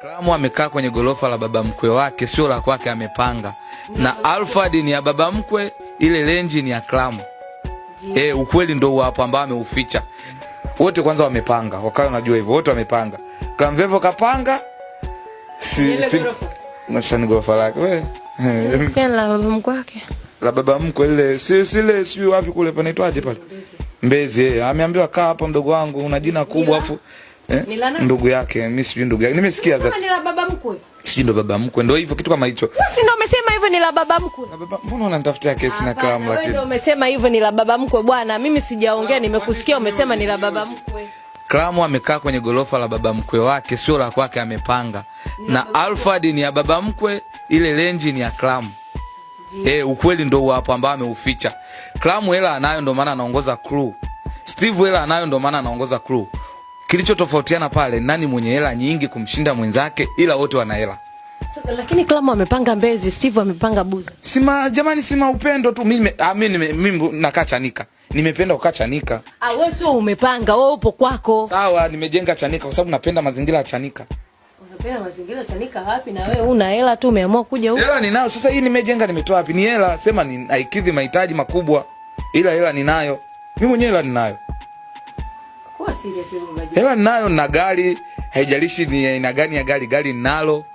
Klamu amekaa kwenye gorofa la baba mkwe wake, sio la kwake, amepanga. Na Alphard ni ya baba mkwe, ile Range ni ya Klamu. Ukweli ndio hapo ambao ameuficha. Wote kwanza wamepanga, wakawa unajua hivyo, wote wamepanga. Clamvevo kapanga. Si Steve gorofa lake. We. La baba mkwe wake. La baba mkwe ile, si sile sijui wapi kule panaitwaje pale? Mbezi. Ameambiwa kaa hapa mdogo wangu, una jina kubwa afu ndugu yake, mimi sijui ndugu yake. Nimesikia za. Ni la baba mkwe. Sijui ndo baba mkwe, ndio hivyo kitu kama hicho. Si ndio umesema hivyo ni la baba mkwe? La baba, mbona unanitafutia kesi na Klamu lakini? Wewe ndio umesema hivyo ni la baba mkwe bwana. Mimi sijaongea, nimekusikia umesema ni la baba mkwe. Klamu amekaa kwenye gorofa la baba mkwe wake, sio la kwake, amepanga. Na Alphard ni ya baba mkwe, ile Range ni ya Klamu. Ukweli ndio hapo ambao ameuficha. Klamu hela anayo, ndio maana anaongoza crew. Steve hela anayo, ndio maana anaongoza crew. Kilichotofautiana pale, nani mwenye hela nyingi kumshinda mwenzake, ila wote wana hela. Lakini Klamu amepanga Mbezi, Steve amepanga Buza. Sima jamani, sima upendo tu. Mimi mimi nakaa Chanika. Nimependa kukaa Chanika. Ah, wewe sio umepanga, wewe upo kwako. Sawa, nimejenga Chanika kwa sababu napenda mazingira ya Chanika. Unapenda mazingira ya Chanika wapi na wewe una hela tu umeamua kuja huku? Hela ninayo. Sasa hii nimejenga nimetoa wapi? Ni hela, sema ni haikidhi mahitaji makubwa. Ila hela ninayo. Mimi mwenyewe hela ninayo. Kuwa serious wewe unajua. Hela ninayo na gari, haijalishi ni aina gani ya gari, gari ninalo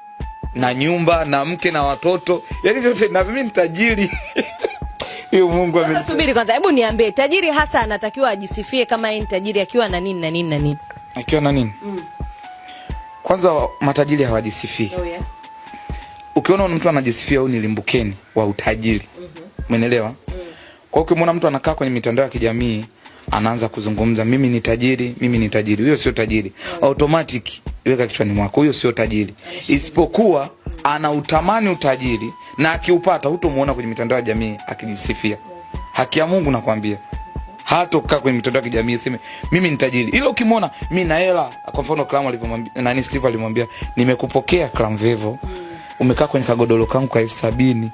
na nyumba na mke na watoto. Yaani vyote na mimi ni tajiri. Hiyo Mungu amenisubiri Subiri kwanza, hebu niambie, tajiri hasa anatakiwa ajisifie kama yeye ni tajiri akiwa na nini na nini na nini? Akiwa na nini? Kwanza matajiri hawajisifii. Oh yeah. Ukiona mtu anajisifia, huyu ni limbukeni wa utajiri. Umeelewa? Kwa hiyo ukimwona mtu anakaa kwenye mitandao ya kijamii anaanza kuzungumza mimi ni tajiri, mimi ni tajiri, huyo sio tajiri. Automatic iweka kichwani mwako, huyo sio tajiri. Isipokuwa anautamani utajiri na akiupata hutomuona kwenye mitandao ya jamii akijisifia. Haki ya Mungu nakwambia. Hatokaa kwenye mitandao ya kijamii aseme mimi ni tajiri. Ila ukimwona mimi na hela, kwa mfano Clam alivyomwambia nani, Steve alimwambia nimekupokea Clamvevo. Umekaa kwenye kagodoro kangu kwa 70,000.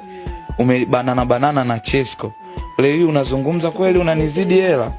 Umebanana banana na Chesco. Leo hii unazungumza kweli, unanizidi hela.